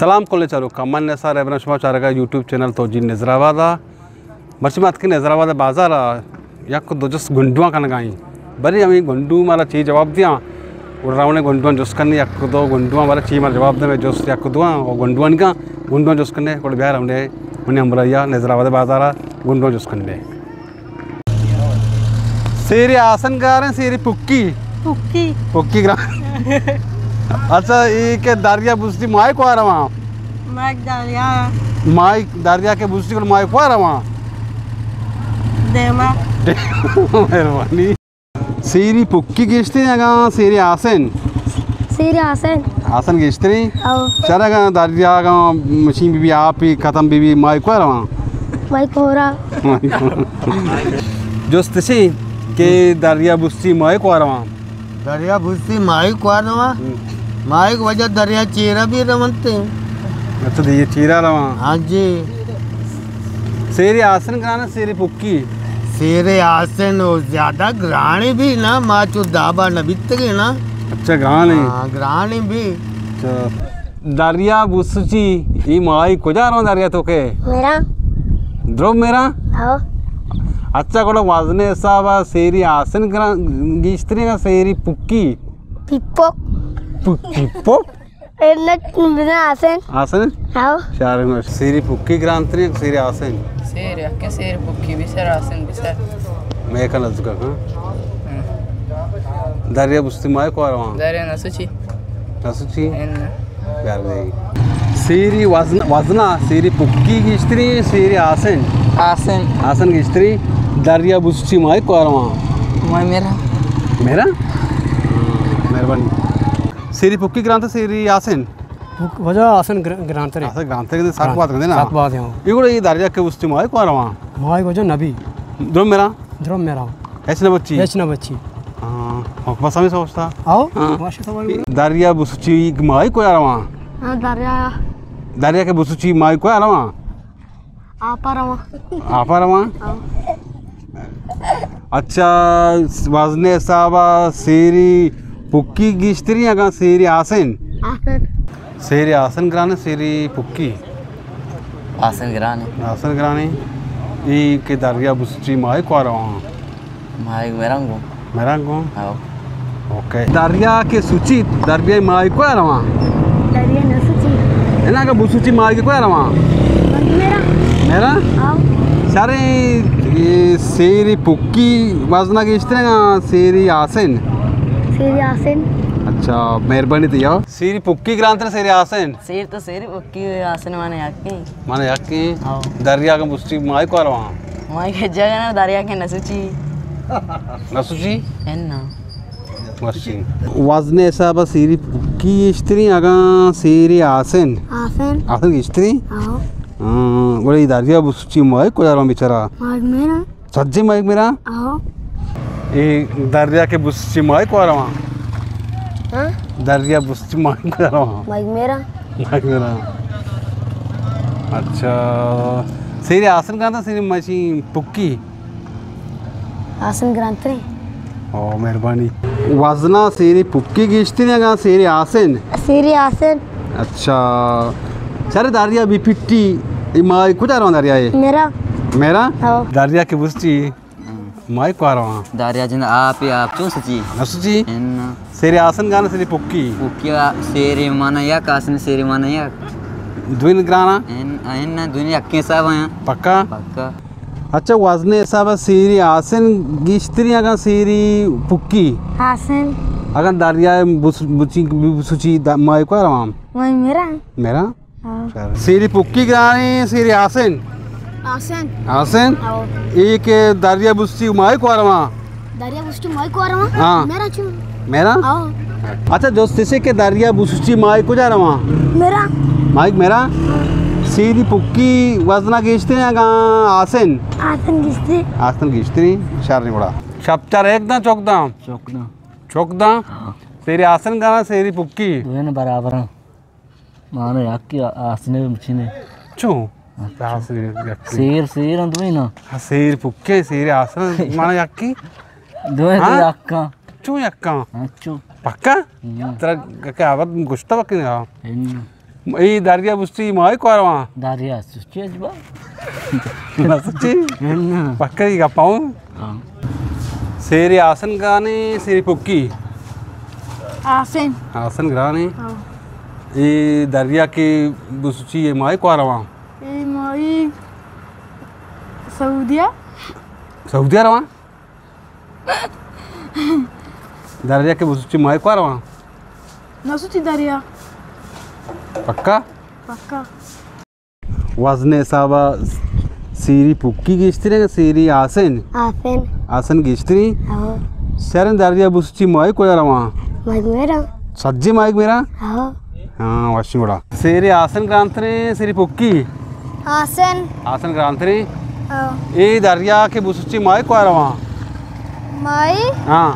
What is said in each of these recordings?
سلام کلیں چاروکاں، من نثار ابراہیم، شما چارگا یوٹیوب چینل توجیل نظر آباد ءَ۔ مرچی ما اتکیں نظر آباد ءِ بازار ءَ، یک دو جست گونڈواں کنگا ایں۔ بلے ہمے گونڈو مارا چی جواب دیاں؟ گڑا رونے گونڈواں جست کنیں، یک دو گونڈواں مارا چی مارا جواب دے، مئے جست یک دو آں، او گونڈوانیگاں، گونڈواں جست کنیں، گڑا بیا رونے منی ہمراہی ءَ نظر آباد ءِ بازار ءَ گونڈواں جست کنیں۔ سیری آسن گران ایں، سیری پکی؟ پکی۔ پکی گران۔ اچھا، اے کہ دریا بستی ماہی کجا رواں؟ ماہی دریا۔ ماہی دریا کہ بستی، گڑا ماہی کجا رواں؟ دیما۔ مہربانی۔ سیری پکی گیشتریں اگاں سیری آسن؟ سیری آسن۔ آسن گیشتریں؟ او۔ چرا اگاں دریا اگاں مشین بی بی، آپی ختم بی بی، ماہی کجا رواں؟ ماہی کورا۔ جست اش ایں کہ دریا بستی ماہی کجا رواں؟ دریا بستی ماہی کجا رواں؟ ہم۔ ماہی وجہ دریا چیرا بھی رونت۔ اچھا، دریا چیرا رواں۔ ہاں جی۔ سیری آسن گران ایں، سیری پکی؟ سیری آسن او زیادہ گرانی بھی نا، ما چو دابا نہ بیتگیں نا۔ اچھا، گران ایں۔ ہاں، گرانی بھی۔ اچھا۔ دریا بسچی، اے ماہی کجا رواں دریا توکے؟ میرا۔ درو میرا؟ ہاں۔ اچھا، گڑا وزن ءِ حساب ءَ سیری آسن گران، گیشتریں یا سیری پکی؟ پیپک۔ پ-، پیپک؟ اے نہ بزن آسن۔ آسن؟ ہاؤ۔ شارے ما سیری پکی گرانتریں، سیری آسن؟ سیری، کہ سیری پکی بھی سر، آسن بھی سر۔ میں کا نزدیک، ہاں؟ ہاں۔ دریا بستی ماہی کجا رواں؟ دریا نہ سوچی۔ نہ سوچی؟ ان۔ یار نہیں۔ سیری وزن، وزنا سیری پکی گیشتریں، سیری آسن؟ آسن۔ آسن گیشتریں۔ دریا بسچی ماہی کجا رواں؟ ماہی میرا۔ میرا؟ ہاں، مہربانی۔ سیری پکی گرانتر، سیری آسن؟ پک-، وجہ آسن گر-، گرانتر۔ آسن گرانتر، سک باز گندے نا؟ سک باز، ہاں۔ اے گڑا اے دریا کہ بستی ماہی کجا رواں؟ ماہی وجہ نبی۔ درو میرا؟ درو میرا۔ ہچ نہ بچی؟ ہچ نہ بچی۔ ہاں، بس ہمے سوچتا۔ آؤ، ہاں۔ دریا بسچی ماہی کجا رواں؟ ہاں، دریا۔ دریا کہ بسچی ماہی کجا رواں؟ آپا رواں۔ آپا رواں؟ ہاں۔ اچھا، وزن ءِ حساب ءَ سیری پکی گیشتریں اگاں سیری آسن؟ آسن۔ سیری آسن گران ایں، سیری پکی؟ آسن گران ایں۔ آسن گران ایں۔ اے کہ دریا بسچی ماہی کجا رواں؟ ماہیگ میرانگو۔ میرانگو؟ ہاؤ۔ اوکے۔ دریا کہ سوچی، دریا ماہی کجا رواں؟ دریا نہ سوچی۔ انا کہ بسوچی ماہی کجا رواں؟ میرا۔ میرا؟ ہاؤ۔ شریں، اے سیری پکی وزنا گیشتریں یا سیری آسن؟ سیری آسن۔ اچھا، مہربانی تئی۔ سیری پکی گرانتر، سیری آسن؟ سیر تو سیری پکی، آسن مانا یکیں۔ مانا یکیں؟ ہاؤ۔ دریا کہ بسچی ماہی کجا رواں؟ ماہی کہ جگہ نا، دریا کہ نہ سوچی۔ نہ سوچی؟ انا۔ وزن ءِ حساب ءَ سیری پکی گیشتریں اگاں سیری آسن؟ آسن۔ آسن گیشتریں؟ ہاؤ۔ ہاں، گڑا اے دریا بسچی ماہی کجا رواں بیچارہ؟ ماہیگ میرا۔ سجیں ماہیگ میرا؟ ہاؤ۔ اے دریا کہ بسچی ماہی کجا رواں؟ ہاں؟ دریا بسچی ماہی کجا رواں؟ ماہیگ میرا۔ ماہیگ میرا۔ اچھا۔ سیری آسن گرانتر، سیری مشین پکی؟ آسن گرانتریں۔ او، مہربانی۔ وزنا سیری پکی گیشتریں اگاں سیری آسن؟ سیری آسن۔ اچھا۔ شریں، دریا بی پٹی، اے ماہی کجا رواں دریا اے؟ میرا۔ میرا؟ ہاؤ۔ دریا کہ بسچی ماہی کجا رواں؟ دریا جند آپ ہی آپ چون سوچی؟ نہ سوچی؟ انا۔ سیری آسن گران، سیری پکی؟ پکی آ-، سیری مانا یک، آسن سیری مانا یک۔ دوئیں گران؟ ان، ان دوئیں یکیں حساب ایں۔ پکا؟ پکا۔ اچھا، وزن ءِ حساب ءَ سیری آسن گیشتریں اگاں سیری پکی؟ آسن۔ اگاں دریا بس-، بچی، بسوچی، دا-، ماہی کجا رواں؟ ماہی میرا۔ میرا؟ ہاں۔ سیری پکی گرانیں، سیری آسن؟ آسن۔ آسن؟ ہاؤ۔ اے کہ دریا بسچی ماہی کجا رواں؟ دریا بسچی ماہی کجا رواں؟ ہاں۔ میرا چون؟ میرا؟ ہاؤ۔ اچھا، جست اش ایں کہ دریا بسچی ماہی کجا رواں؟ میرا۔ ماہیگ میرا؟ سیری پکی وزنا گیشتریں اگاں آسن؟ آسن گیشتریں۔ آسن گیشتریں، شریں گڑا۔ شپ چار ایک داں، چوک داں؟ چوک داں۔ چوک داں؟ ہاں۔ سیری آسن گران، سیری پکی؟ دوئیں برابر ایں۔ مانا یکے آسنے مچینے۔ چون؟ ہاں۔ آسنے یکے۔ سیر، سیر انت بھئی نا۔ ہاں، سیر پکے، سیر آسن، مانا یکے۔ دوئیں تو ہاں؟ یکاں۔ چون یکاں؟ ہاں، چون۔ پکا؟ ہاں۔ ترا کہ آباد گشتا بکنے ہاں۔ ہاں۔ اے دریا بسچی ماہی کجا رواں؟ دریا سچی اجبا۔ نہ سچی؟ نہ۔ پکا اے گپا اوں؟ ہاں۔ سیری آسن گرانے، سیری پکی؟ آسن۔ آسن گرانے؟ ہاں۔ اے دریا کہ بسچی اے ماہی کجا رواں؟ اے ماہی سعودیہ۔ سعودیہ رواں؟ دریا کہ بسچی ماہی کجا رواں؟ نہ سچی دریا۔ پکا؟ پکا۔ وزن ءِ حساب ءَ سیری پکی گیشتریں، سیری آسن؟ آسن۔ آسن گیشتریں؟ ہاں۔ شریں دریا بسچی ماہی کجا رواں؟ ماہی میراں۔ سجے ماہی میراں؟ ہاں۔ ہاں، وشی گڑا۔ سیری آسن گرانتریں، سیری پکی؟ آسن۔ آسن گرانتریں؟ ہاں۔ اے دریا کہ بسچی ماہی کجا رواں؟ ماہی؟ ہاں۔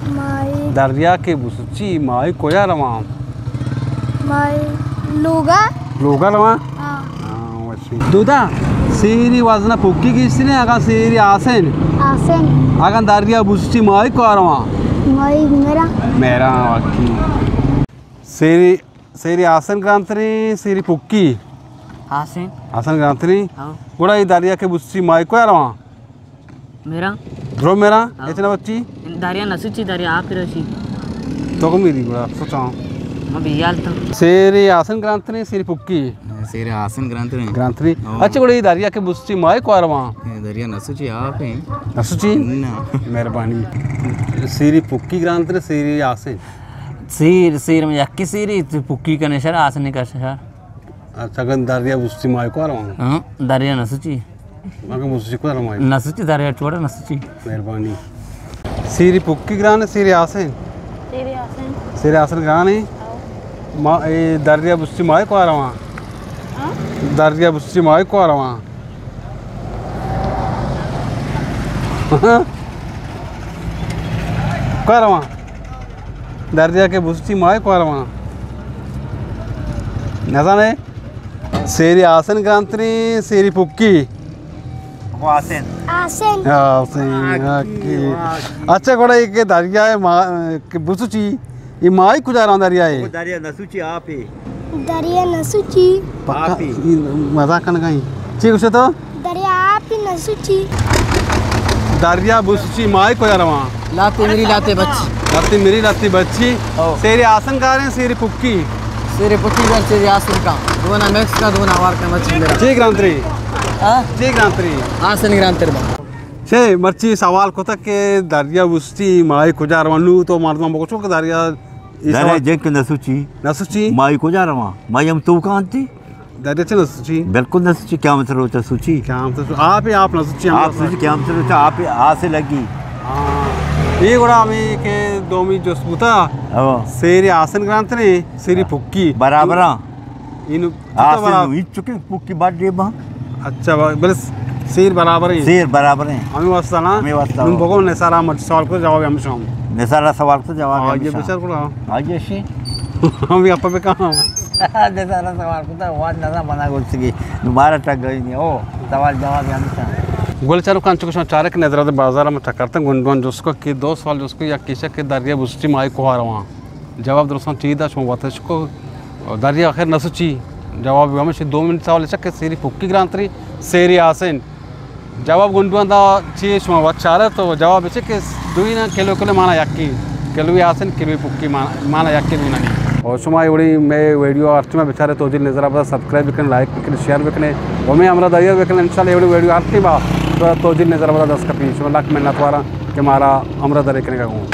ماہی۔ دریا کہ بسچی ماہی کجا رواں؟ ماہی لوگا۔ لوگا رواں؟ ہاں۔ ہاں، وشی۔ دودا، سیری وزن پکی گیشتریں، اگاں سیری آسن؟ آسن۔ اگاں دریا بسچی ماہی کجا رواں؟ ماہی میراں۔ میراں، واقعی۔ سیری، سیری آسن گرانتریں، سیری پکی؟ آسن۔ آسن گرانتریں؟ ہاں۔ گڑا اے دریا کہ بسچی ماہی کجا رواں؟ میراں۔ درو میراں؟ ہاں۔ اچ نہ بچی؟ دریا نہ سچی، دریا آپ رسی۔ تو کو میری گڑا سوچاں۔ ما بیال تو۔ سیری آسن گرانتریں، سیری پکی؟ سیری آسن گرانتریں۔ گرانتریں۔ ہاں۔ اچھا، گڑا اے دریا کہ بسچی ماہی کجا رواں؟ اے دریا نہ سچی، آپ ایں۔ نہ سچی؟ نہ۔ مہربانی۔ سیری پکی گرانتریں، سیری آسن؟ سیر، سیر میں یکی سیری، تو پکی کنے شر، آسن کش شر۔ اچھا، اگن دریا بسچی ماہی کجا رواں؟ ہاں، دریا نہ سچی۔ اگن بسچی کجا رواں؟ نہ سچی، دریا چوڑا نہ سچی۔ مہربانی۔ سیری پکی گران، سیری آسن؟ سیری آسن۔ سیری آسن گران ایں؟ ہاں۔ ما، اے دریا بسچی ماہی کجا رواں؟ ہاں؟ دریا بسچی ماہی کجا رواں؟ کجا رواں؟ دریا کہ بسچی ماہی کجا رواں؟ نزانے؟ سیری آسن گرانتریں، سیری پکی؟ آسن۔ آسن۔ آسن، آکی، اوکے۔ واہ۔ اچھا، گڑا اے کہ دریا ءَ ما-، کہ بسچی، اے ماہی کجا رواں دریا ءَ؟ او دریا نہ سچی، آپ ایں۔ دریا نہ سچی۔ پکا؟ آپ ایں۔ اے مزاق کنگا ایں۔ چی گوشے تو؟ دریا آپ ایں، نہ سچی۔ دریا بسچی، ماہی کجا رواں؟ لاتے میری، لاتے بچی۔ لاتے میری، لاتے بچی۔ او۔ سیری آسن گرانیں، سیری پکی؟ سیری پکی گران، سیری آسن گران۔ دونا مکس کا، دونا وار کا مچی میرا۔ چی گرانتریں؟ ہاں؟ چی گرانتریں؟ آسن گرانتر با۔ چے مرچی سوال کتگ کہ دریا بسچی ماہی کجا رواں؟ نوں تو مردماں بگوشو کہ دریا، اے دریا سوال جنک نہ سچی۔ نہ سچی؟ ماہی کجا رواں؟ ماہی ہم توکا انتی۔ دریا چہ نہ سچی؟ بالکل نہ سچی، قیامت روچا سچی۔ قیامت سچی۔ آپ ایں، آپ نہ سچی، ہم آپ سچی، قیامت روچا آپ آسے لگی۔ ہاں۔ اے گڑا ہمیں کہ دومی جست بوتا۔ ہاں۔ سیری آسن گرانتریں، سیری پکی۔ برابراں۔ اینو آسن برابر۔ نو ہچ چکے پکی بڈ ڈیبا۔ اچھا، با-، بلے سیر برابر ایں۔ سیر برابر ایں۔ ہمیں واسطہ نا؟ ہمیں واسطہ نوں ہو۔ بگو نثار احمد سوال کو جواب ہمیشہ ہم۔ نثار سوال کو جواب ہاں، ہمیشہ۔ یہ بچار کو نا۔ ہاں، یہ شی۔ ہم بھی اپا بھی کہاں؟ نثار سوال کو تا واد نہ منا گوشتگی۔ دوبارہ ٹک گئی نہیں۔ او، سوال جواب ہمیشہ۔ گل چارو کان چکو شما چارک نظر بازار میں چکرتن گنڈوان جسکو کہ دو سوال جسکو یا کیسا کہ دریا بسچی ماہی کجا رواں۔ جواب درستاں چی دا شما وت اشکو دریا آخر نہ سچی۔ جواب ہمیش دومی سوال چکے سیری پکی گرانتری سیری آسن۔ جواب گنڈوان دا چی شما وت چارے تو جواب چکے دوئی نا کلو کلو مانا یکی۔ کلوی آسن کلوی پکی مانا، مانا یکی دوئی نا نہیں۔ اور شما ایوڑی میں ویڈیو ہر چما بچارے تو جی نظر آباد سبسکرائب بکن، لائک بکن، شیئر بکنے۔ اور میں ہمرا دائیو بکن انشاءاللہ ایوڑی ویڈیو ہر چما تو جی نظر آباد دست کپی۔ شما لک منت وارا کہ مارا ہمرا درے کنے کا گوں۔